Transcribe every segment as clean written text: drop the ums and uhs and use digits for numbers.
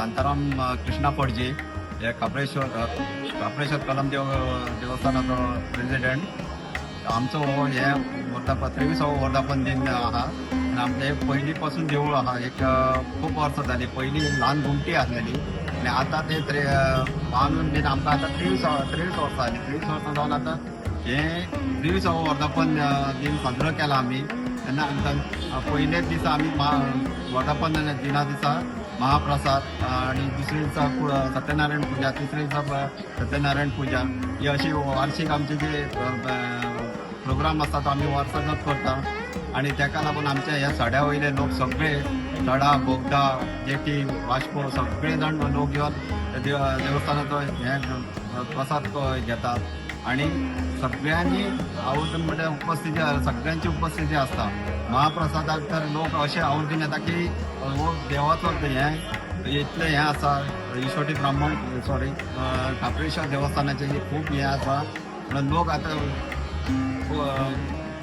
शांताराम कृष्णा फडजी, हे खाप्रेश्वर खाप्रेश्वर कलम देव देवस्थानाचो प्रेसिडेंट. आमचो हो हे वर्धापन 23वो वर्धापन दिन आहा आनी आमचें पयलीं पासून देवूळ आहा. एक खूब वर्सां जालीं. पयलीं ल्हान घुमटी आसलेली आनी आतां ते बांदून बीन आमकां आतां 23 वर्सां जालीं. 23 वर्सां जावन आतां हे 23वो वर्धापन दिन साजरो केला आमी. तेन्ना आमकां पयल्याच दिसा आमी वर्धापन दिना दिसा महाप्रसाद आणि दुसरे दिसा सत्यनारायण पूजा, तिसरे दिसा सत्यनारायण पूजा, ही अशी वार्षिक आमचे जे प्रोग्राम आसता तो आमी वर्साकच करता. आणि ताका लागून आमच्या ह्या सड्या वयले लोक सगळे, सडा, बोगदा, जेटी, वास्को, सगळे जाण लोक येवन देवस्थानाचो हे प्रसाद घेतात आणि सगळ्यांनी आवर्जून, म्हणजे उपस्थिती, सगळ्यांची उपस्थिती आसता महाप्रसादाक. तर लोक अशे आवर्जून येता की हो देवाचो हें इतलें हें आसा. इश्वटी ब्राह्मण, सॉरी, खाप्रेश्वर देवस्थानाचें हे खूब हें आसा म्हणून लोक आतां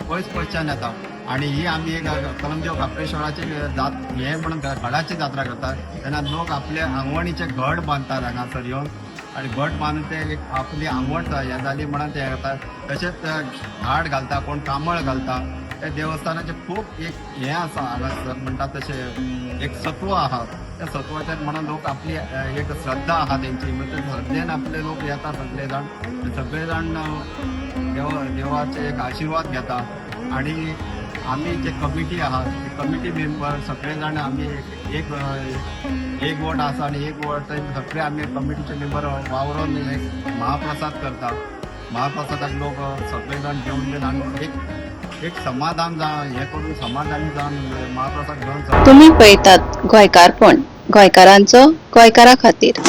पयस पयसच्यान येता. आणि ही आमी एक कलमदेव खाप्रेश्वराची जात हे म्हणून घडाची जात्रा करतात. तेन्ना लोक आपले आंगवणीचे घड बांदतात हांगासर येवन आणि घट बांदून ते एक आपली आंगवण हें जाली म्हणून ते करतात. तशेंच घाट घालता, कोण कांबळ घालता. त्या देवस्थानाचें खूब एक हें आसा हांगासर, म्हणटा तशें एक सत्व आहा. त्या सत्वाचेर म्हणून लोक आपली एक श्रद्धा आहा तेंची, म्हणजे श्रद्धेन आपले लोक येता सगळे जाण. सगळे जाण देवाचे एक आशिर्वाद घेता. आणि आमी जे कमिटी आहा, ते कमिटी मेंबर सगळे जाण आमी एक एक वट आसा आणि एक वट सगळे आमी कमिटीचे मेंबर वावरून एक महाप्रसाद करता. महाप्रसादाक लोक सगळे जाण जेवन बीन आनी एक एक समाधान जावन हें करून, समाधानी जावन महाप्रसाद घेवन तुम्ही पळयतात गोंयकारपण, गोंयकारांचो गोंयकारा खातीर.